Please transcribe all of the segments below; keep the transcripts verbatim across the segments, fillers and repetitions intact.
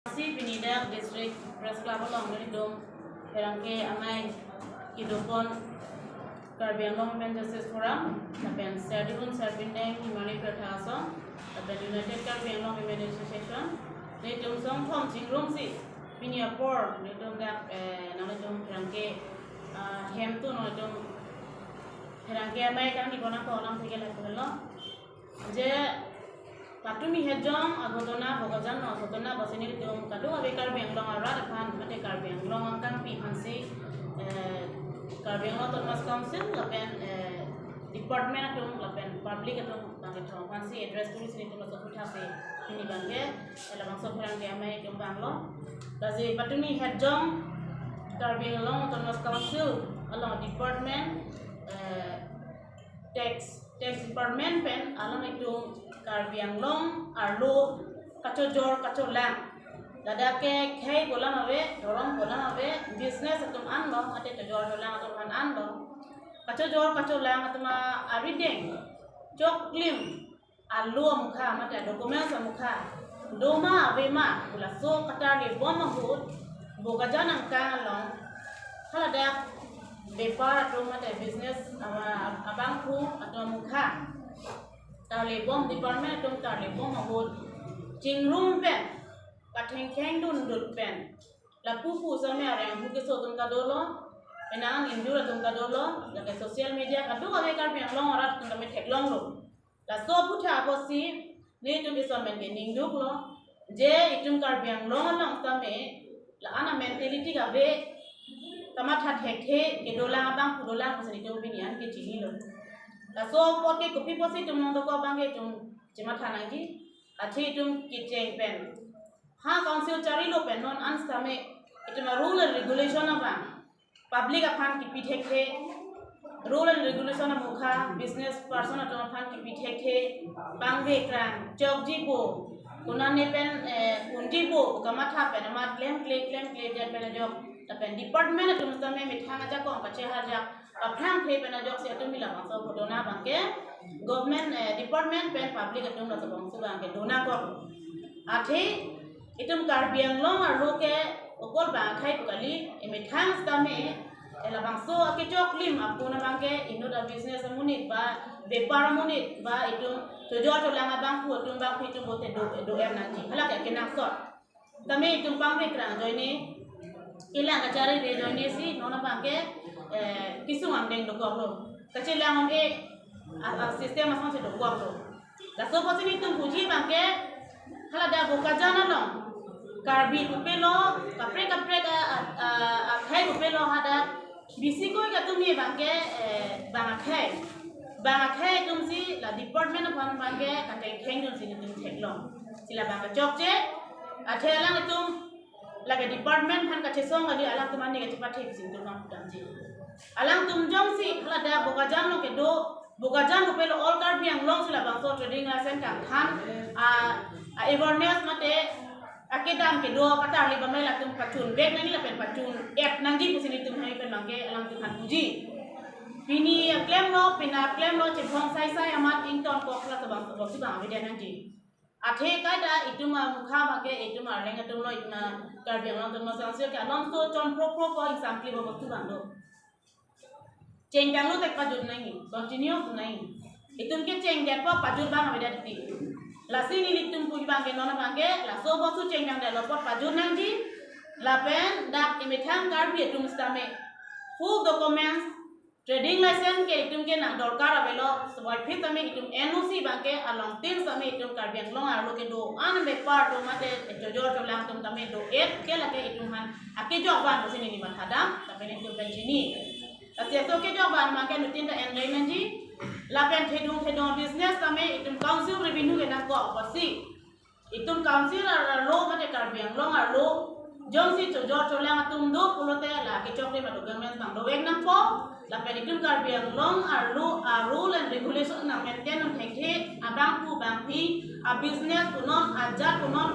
Si pini dak District Press Club along nelitum pherangke amei kedopon Karbi Anglong Women Justice Forum, lapen Serdihun Sarbindeng Himali Pirtha Asong, lapen United Karbi Anglong Women Association, nelitum songthom chingrumsi pini apor nelitum dak, eh, nanglitum pherangke, ah, hem tu nanglitum pherangke amei kangni bonang ko alam theke lapu lo. Je patumi hejong aghotona, Bokajan aghotona basi nelitum kadokave Karbi Anglong arat aphan, mate Karbi Anglong angkangpi aphansi, eh, Karbi Anglong Autonomous Council lapen, eh, department atum lapen public atum bangkethom aphansi address kurisi nelitum laso aphuthak si pini abangke, eh, labangso pherangke amei atum vanglo. Lasi patumi hejong Karbi Anglong Autonomous Council along department, eh, tax, tax department pen alanglitum Karbi Anglong arlo kachojor kacholang, ladak ke khei pu alam ave, dhorom pu alam ave, business atum anlo, mate chojor cholang atum aphan anlo, kachojor kacholang atum arideng, choklim, arlo amukha, mate documents amukha doma avema pu laso katarlibom ahut, Bokajan angkang along haladak bepar atum mate business, ah, abangphu atum amukha tarlibom, department atum tarlibom ahut chingrum pen, kathengkheng dundun pen, lapu pu same areng hu keso atum ta dolo, penang injur atum ta dolo, lake social media kadokave Karbi Anglong arat atum tame theklonglo. Laso aphuthak apotsi nelitum ison pen ke ningduklo, je itum Karbi Anglong along tame la-an amentality kave, kamatha thekthe kedolang abangphu dolang pusi nelitum pini an kechinilo. Laso apot ke kopi apotsi itum nangdokok abangke itum chematha nangji, athe itum kecheng pen ha council charilo pen non an sitame itum a rule and regulation abang public aphan kipi thekthe, rule and regulation amukha business person atum aphan kipi thekthe, pangvekrang, chokjipo, konane pen, eh, unjipo kamatha pen amat klemkle klemkle det pen ajok, lapen department atum sitame methang ajakong kacheharjak, aphrang the pen ajoksi itum labangso aghotona abangke government, eh, department pen public atum labangso abangke donangkok. Athe itum Karbi Anglong arlo ke okol bang akhei pu kali, emethang sitame, eh, labangso akechoklim apun abangke inut abusiness amonit ba bepar amonit ba itum chojor cholang abangphu atum abangphi atum bote do, do-er nangji, hala ke kenangsot. Tame itum pangvekrang ajoine, kelang kacharli ajoine si non abangke, eh, kesung angdeng dokoklo, kachelang un-e a, a system asonsi dokoklo. Laso apotsi nelitum puji abangke haladak Bokajan along Karbi pupelo, kaprek kaprek a, a, a, akhei pupelo hadak bisi koi katumi abangke, eh, bang akhei. Bang akhei atumsi la department aphan abangke kathengkheng dunsi nelitum theklong. Si labang kechokche, athe alanglitum lake department aphan kachesong kali, alangtum ani kachepathe pusi nelitum nangpudamji. Alangtum jongsi haladak Bokajan along kedo, Bokajan pupelo all Karbi Anglong si labangso trading license kangthan, a, a awareness mate akedam kedo katarli bamai latum pachunvek nangji lapen pachun-et nangji pusi nelitum hai pen abangke alangtum aphan puji. Pini aklemlo, pini aklemlo, chebhong saisai amat ingtonkok, hala labangso abangsi bang avedet nangji. Athe kaita itum amukha abangke itum arleng atumlo, itum a Karbi Anglong atumlo, sangsi ke alomso chonphrophro ko ingsamkle bo bostu abang do. Chengtanglo tek pajut nangji, continue nangji. Itum kechengdetpo pajut bang avedet ti. Lasi nelitum puji abangke non abangke, laso bostu chengtangdetlo apot pajut nangji, lapen dak emethang Karbi atum sitame full documents, trading license ke itum ke nangdorkar avelo, sebaiphi tame itum N O C abangke alongtin sitame itum Karbi Anglong arlo kedo-an bepar atum mate chojor cholang atum tame do-et ke lake itum aphan akejok van pusi neli mathadam, lapen itum pen chini. Lasi laso kejok van abangke nutin ta enrei nangji, lapen thedung thedung business tame itum council revenue kenangkok apotsi itum council ar-, arlo mate Karbi Anglong arlo jongsi chojor cholang atum do pulote la kechoklim a-documents nangdovek nangpo, lapen itum Karbi Anglong arlo a-rule and regulation nangmaintain nangthekthe, abangphu bangphi, abusiness punon, ajat punon,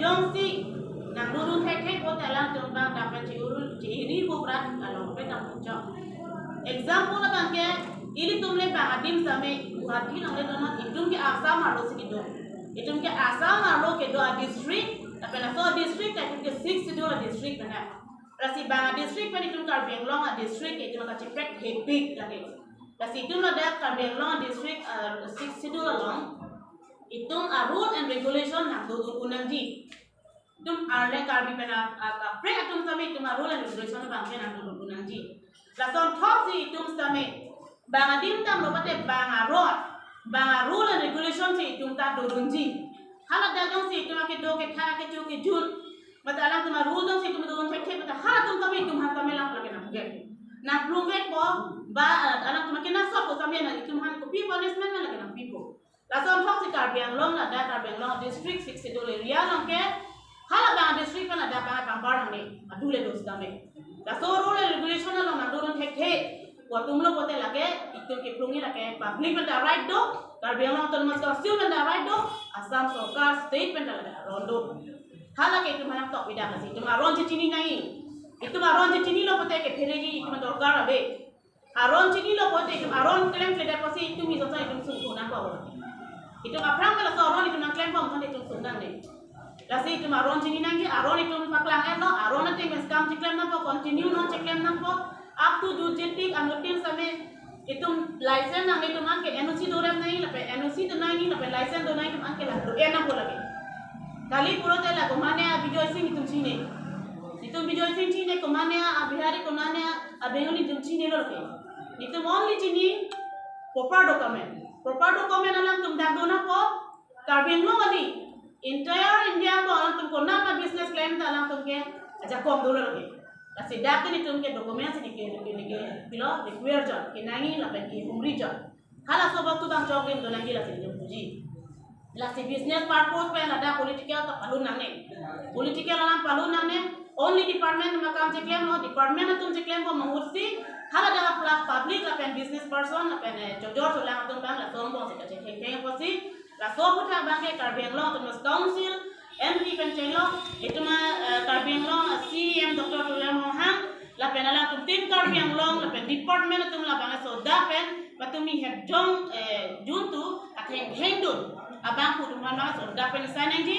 jongsi nangdodun thekthe pulote alangtum abang dak pen chi-ur, chi-iri bukrat along pen nangpuchok. Example abangke, ilitum le bang adim sitame Guwahati along le donon, itum ke Assam arlo si kedo. Itum ke Assam arlo kedo a-district, Lapen laso district ta itum ke Sixth Schedule a district pen. Lasi bang a district pen itum Karbi Anglong a district itum kacheprek hepik lake. Lasi itum ladak Karbi Anglong a district, uh, Sixth Schedule along itum a rule and regulation nangdodun un nangji. Itum arle Karbi pen a, a, kaprek atum tame itum a rule and regulation abang ke nangdodun un nangji. Lasonthotsi itum tame bang adim damlo mate bang a road, bang a rule and regulation si itum ta dodunji. Haladak jongsi itum akedo kethan akecho kejun, mate alangtum a rule jongsi itum dodun thekthe, mate halatum tame itum aphan tame lang lake nangplung vek. Nangplung vekpo, ba, eh, alangtum akenangsot ko tame na itum aphan kopi punishment na lake nangpipo. Lasonthotsi Karbi Anglong, ladak Karbi Anglong district Sixth Schedule area along ke, hala bang district pen ladak bang pangbar nangne, adule dos dame. Laso rule and regulation along nangdodun thekthe, ko atumlo pote lake itum keplungji lake public pen ta right do, Karbi Anglong Autonomous Council pen ta right do, Assam Sorkar state pen ta lake aron do. Hala ke itum aphan nangtok pidam lasi itum aron chechini nangji. Itum aron chechinilo pote kepheriji itum dorkar ave. Aron chinilo pote itum aron klemkledet apotsi itum isonsa itum sungkun nangpo. Itum aphrang ke laso aron itum nangklembom aphan itum sung nangne. Lasi itum aron chini nangji, aron itum paklang-etlo, aron ateng pen kam cheklem nangpo, continue non cheklem nangpo, up to date tik anuttin tame itum license nangne, itum anke N O C dorem nangji, lapen N O C do nangji, lapen license do nangji, itum anke la do-en nangpo lake. Kali pulote la komane a Bijoy Singh itum chini. Itum Bijoy Singh chini, komane a Bihari, komane a Bengali itum chinilo lake. Itum only chini proper document. Proper document alangtum dak do nangpo, Karbi Anglong kali, entire India angbong alangtum konat ma business klem ta alangtum ke ajakong dolo lake. Lasi dak ke itum ke document si neke, neke, neke, pilo, require jor, kenangji lapen kehumri jor. Halaso bostu bang choklim do nangji lasi itum puji. Lasi business purpose pen ladak political ta palun nangne. Political alam palun nangne, only department ma kam cheklemlo, department atum cheklempo mahutsi, haladak apla public lapen business person, lapen, eh, chojor cholang atum bang laso angbong si kachethengtheng apotsi, laso aphuthak abang ke Karbi Anglong Autonomous Council, M P pen chenglo, itum a, eh, Karbi Anglong, eh, C E M Doctor Tuliram Ronghang, lapen alangtum Team Karbi Anglong, lapen department atum labang sodak pen, patumi hepjong, eh, juntu, athengthengdun, abang pu atum aphan bang sodak pen sign nangji,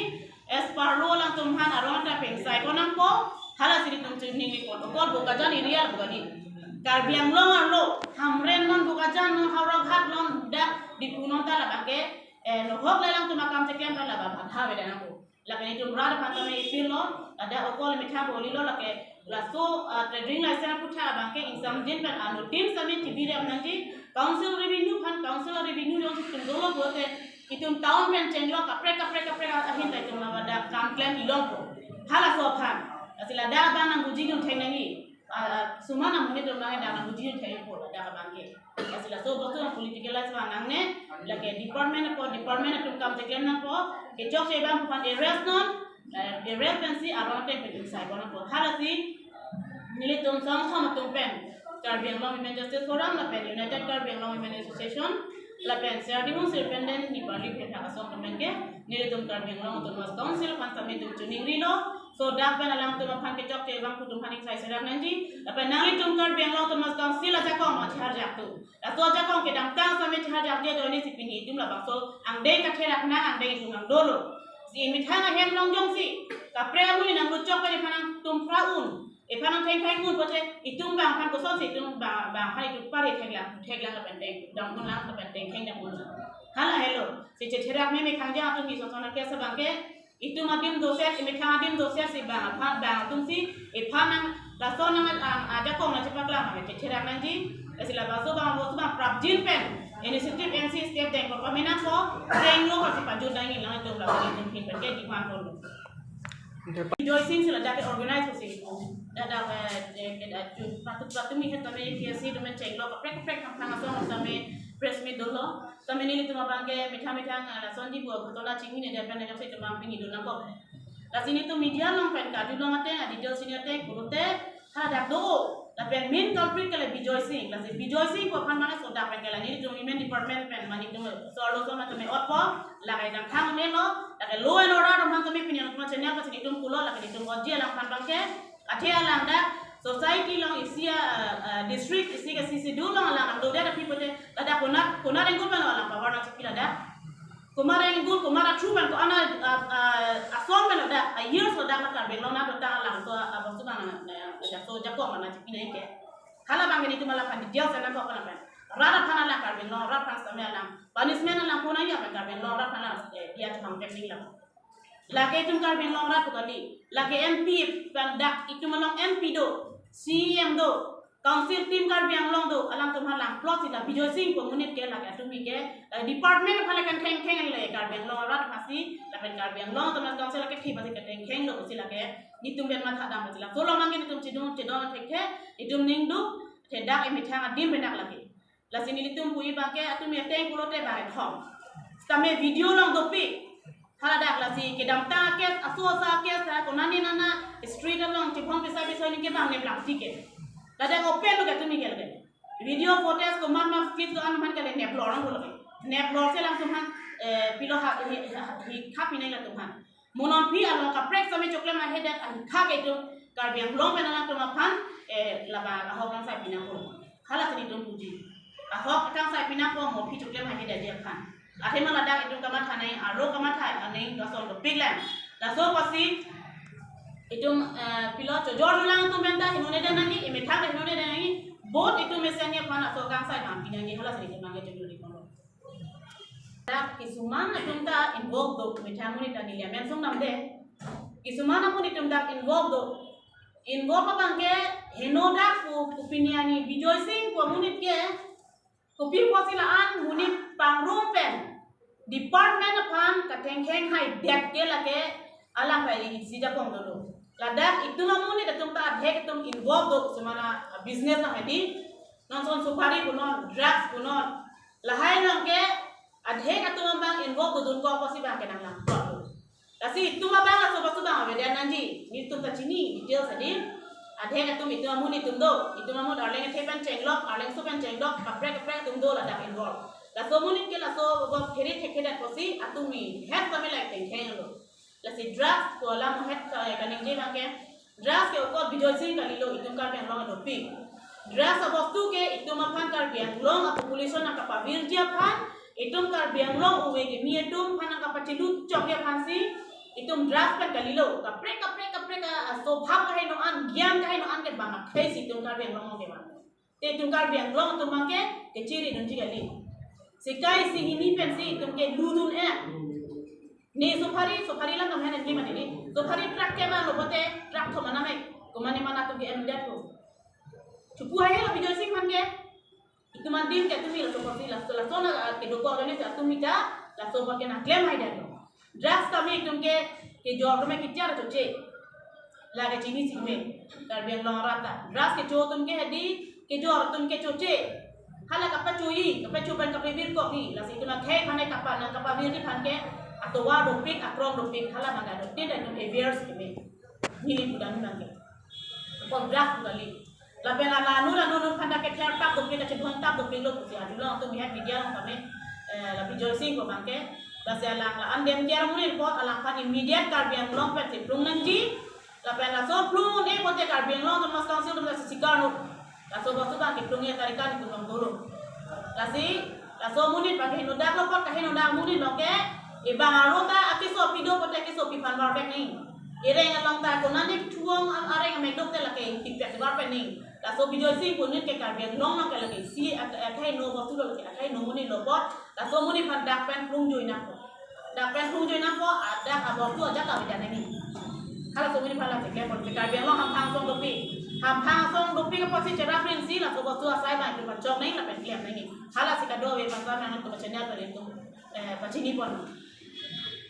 as per law alangtum aphan aron ta pen sign pon nangpo, halasi itum chuningri pon, okol Bokajan area Bokadi. Karbi Anglong arlo, Hamren non Bokajan non Howraghat non dak Diphu non ta labang ke, eh, nohok le alangtum akam cheklem pen labang bang ha veda nangpo. Lapen itum rat aphan tame ipirlo, ladak okol methang bolilo lake, laso, ah, trading license aphuthak abang ke ingsamjin pen anuttin tame chibi rem nangji, council revenue aphan, council revenue jongsi itum dolo pote, itum town pen chenglo kaprek, kaprek, kaprek ahin ta itum ladak kam klem ilongpo. Halaso aphan. Lasi ladak abang nangpuji dun thek nangji. Ah, suma nang monit dun bang dak nangpuji dun thek po ladak abang ke. Lasi laso bostu nang politicalize abang nangne, lake department apot department atum kam cheklem nangpo, kechokche abang aphan arrest non, eh, arrest pensi aron ateng pen sign pon nangpo. Halasi nelitum songthom atum pen, Karbi Anglong Women Justice Forum, lapen United Karbi Anglong Women Association, lapen Serdihun Sirpenden Nepali Phethak Asong atum pen ke, nelitum Karbi Anglong Autonomous Council aphan tame itum chuningrilo, sodak pen alangtum aphan kechokche abang pu atum aphan ingsai serak nangji, lapen nanglitum Karbi Anglong Autonomous Council ajakong ma chihar jaktu. Laso ajakong kedamtang tame chihar jakje ajoine si pini itum labangso angdeng katherak nang angdeng itum nangdolo. Si methang ahem along jongsi kaprek amonit nangluchok pen iphan nangtum phra un, iphan nangthengtheng un pote, itum bang aphan kosonsi itum bang, bang aphan itum pare theklang, theklang lapen theng, dam unlang lapen thengtheng dam un. Hala helo, si chetherak meme khangjang atum ison son case abang ke, itum adim doset, imethang adim doset si bang aphan, bang atumsi iphan nang, laso nang, ah, ajakong nangchepaklang, chetherak nangji, lasi labangso bang, labangso bang prapjin pen initiative M C step deng ko pamenangpo, denglo ko si pajut nangji, lang itum laso itum phin pen ke demand ponlo. Bijoy Singh si ladak ke organize ko si, ladak, eh, eh, eh, patut, patut mi het tame P S C tame chenglo, kaprek kaprek Hamren Asong tame press meet dolo, tame nelitum abang ke methang methang, ah, lasonji pu ghotona chingni ne pen ne jongsi itum abang pini dun nangkok. Lasi nelitum media along pen kadu long ateng, ah, details chini ateng pulote, ha dak do, lapen main culprit ke le Bijoy Singh, lasi Bijoy Singh pu aphan mane sodak pen ke la nelitum women department pen mane itum so arloso mane tame otpo, lake dang thang melo, lake law and order atum aphan tame pini atum channel pasi nelitum pulo, lake nelitum otji alangphan abang ke, athe alang dak society along isi a, ah, ah, district isi ke Sixth Schedule along alang nangdodet aphi pote, ladak konat, konat engkol pen alang power nangchekpi ladak. Komat angle, komat a-through pen ko-an a, a, a, ason pen ladak, a-years ladak ma Karbi Anglong nat dotang alangtum, a, bostu abang, a, a, so ajakong ma nangchipi nangji ke. Hala abang ke nelitum alangphan details nangkok pen pen. Rat aphan alang, Karbi Anglong rat aphan sitame alang punishment alang pon nangji pen Karbi Anglong rat aphan alang, eh, diya chomang pek nangji lang. Lake itum Karbi Anglong rat pu kali, lake M P pen dak itum along M P do, C E M do, Council team Karbi Anglong do, alangtum aphan langplot si la Bijoy Singh pu amonit ke lake atum ke, eh, department aphan le kangkheng kheng le Karbi Anglong arat aphansi, lapen Karbi Anglong Autonomous Council lake thip aphansi kangkheng kheng lo pusi lake nelitum pen mathadam pusi la. So along abang ke nelitum chedun chedun thekthe, nelitum ning duk, the dak emethang adim pen dak lake. Lasi nelitum pu abang ke atum ateng pulote bang ethom. Sitame video along dopik. Hala dak lasi kedamtang a-case, aso asa a-case, ta konani nana street along chibong pisai pisai ningke bang neplak tike. Ladak open lo ke atum ke lake. Video footage komat ma clip do-an aphan kali neplor ang lo ke. Neplor si alangtum aphan, eh, pilo ha, hi, hi, hi, khap hinai latum aphan. Mo non aphi along kaprek sitame choklem ahedet ahikha ke itum Karbi Anglong pen alangtum aphan, eh, labang ahok kangsai pi nangpo. Hala si nelitum puji. Ahok kangsai pi nangpo mo aphi choklem ahedetji aphan. Athema ladak itum kamatha nangji, aro kamatha nangji lason dopik lang. Laso apotsi itum, eh, pilo chojor dulang atum pen ta hinone dan nangji, emethang ta hinone dan nangji, both itum mesenji aphan laso kangsai pangpi nangji, hala si nelitum abang ke chojor di kono. Dak kisuman atum ta involve do, methang amonit ta neli amen sung namde. Kisuman amonit atum dak involve do. Involve abang ke heno dak pu, pu pini ani Bijoy Singh pu amonit ke, kopi pusi la-an monit pangrum pen department aphan kathengkheng haidet ke lake alang kai isi ajakong dolo. Ladak itum amonit atum ta adhek atum involve do, kisuman a-business nang hedi. Non son supari punon, drugs punon. Lahai nang ke adhek atum abang involve dodun ko pusi abang ke nang langplot. Lasi itum abang laso bostu abang avedet nangji, nelitum ta chini details adim. Adhek atum itum amonit atum do, itum amonit arleng athe pen chenglok, arleng aso pen chenglok, kaprek kaprek atum do ladak involve. Laso amonit ke laso bo phere thekthedet pusi atum ni het kami lai tengkheng lo. Lasi drugs ko alam het ka, kaningje abang ke, drugs ke okot Bijoy Singh kalilo, itum Karbi Anglong adopik. Drugs abostu ke itum aphan Karbi Anglong a-population nangkapavirji aphan, itum Karbi Anglong ove kimi atum aphan nangkapachilu chokji aphansi itum drugs pen kalilo. Kaprek kaprek kaprek a, aso bhab kaheno an, gyan kaheno an ke bang akhei si itum Karbi Anglong ke bang. Te itum Karbi Anglong atum abang ke kechiri dunji kali. Sikai sihini pensi itum ke ludun eh. Ne supari, supari lang kam hen ni mati ni. Supari truck ke ma lo bote, truck thom ana me. Komane mana atum ke em det ko. Chupu hai lo Bijoy Singh aphan ke. Itum adim ke atum ni laso apotsi laso, laso na, ah, kedokok lo ni si atum mita laso abang ke nangklem hai det lo. Drugs kami itum ke kejor atum ke kichar choche. Lake chini si me. Karbi Anglong rat ta. Drugs kecho atum ke hedi, kejor atum ke choche. Hala kapachoi, kapacho pen kapavir kok hi. Lasi itum akhei aphan ke kapan nangkapavirji aphan ke atovar dopik, akrong dopik, hala mangga dopik, itum aware si me. Neli pudam abang ke. Kok drugs pu kali. Lapen la lanu lanu nun aphan ta kether tap dopik, kachedhon tap dopik lo pusi arjulong atum, bihat media along kami, eh, la Bijoy Singh pu abang ke. Lasi alang la-an dem kiar amonit apot alangphan immediate Karbi Anglong pen si plung nangji. Lapen laso plung un-e pote Karbi Anglong Autonomous Council atum lasi sikar no. Laso bostu abang ke plung e tarikan itum long doro. Lasi laso amonit abang ke henodak lo apot, kahenodak amonit lo ke, ibang aro ta akeso pido pote akeso pi aphan varvek nangji. Ireng along ta konani thuong a-, areng amek dok te lake tipek varvek nangji. Laso Bijoy Singh pu amonit ke Karbi Anglong along ke lake isi ak-, akhei no bostu lo, lake akhei no amonit lo apot. Laso amonit aphan dak pen plung joi nangpo. Dak pen plung joi nangpo, ah, dak abostu ajat avedet nangji. Halaso amonit aphan lake ke pon Karbi Anglong hamphang asong dopik. Hamphang asong dopik apotsi cherap rinsi laso bostu asai abang itum pachok nangji lapen klem nangji. Halasi kadokave bangsa nang itum channel pen itum, eh, pachini pon.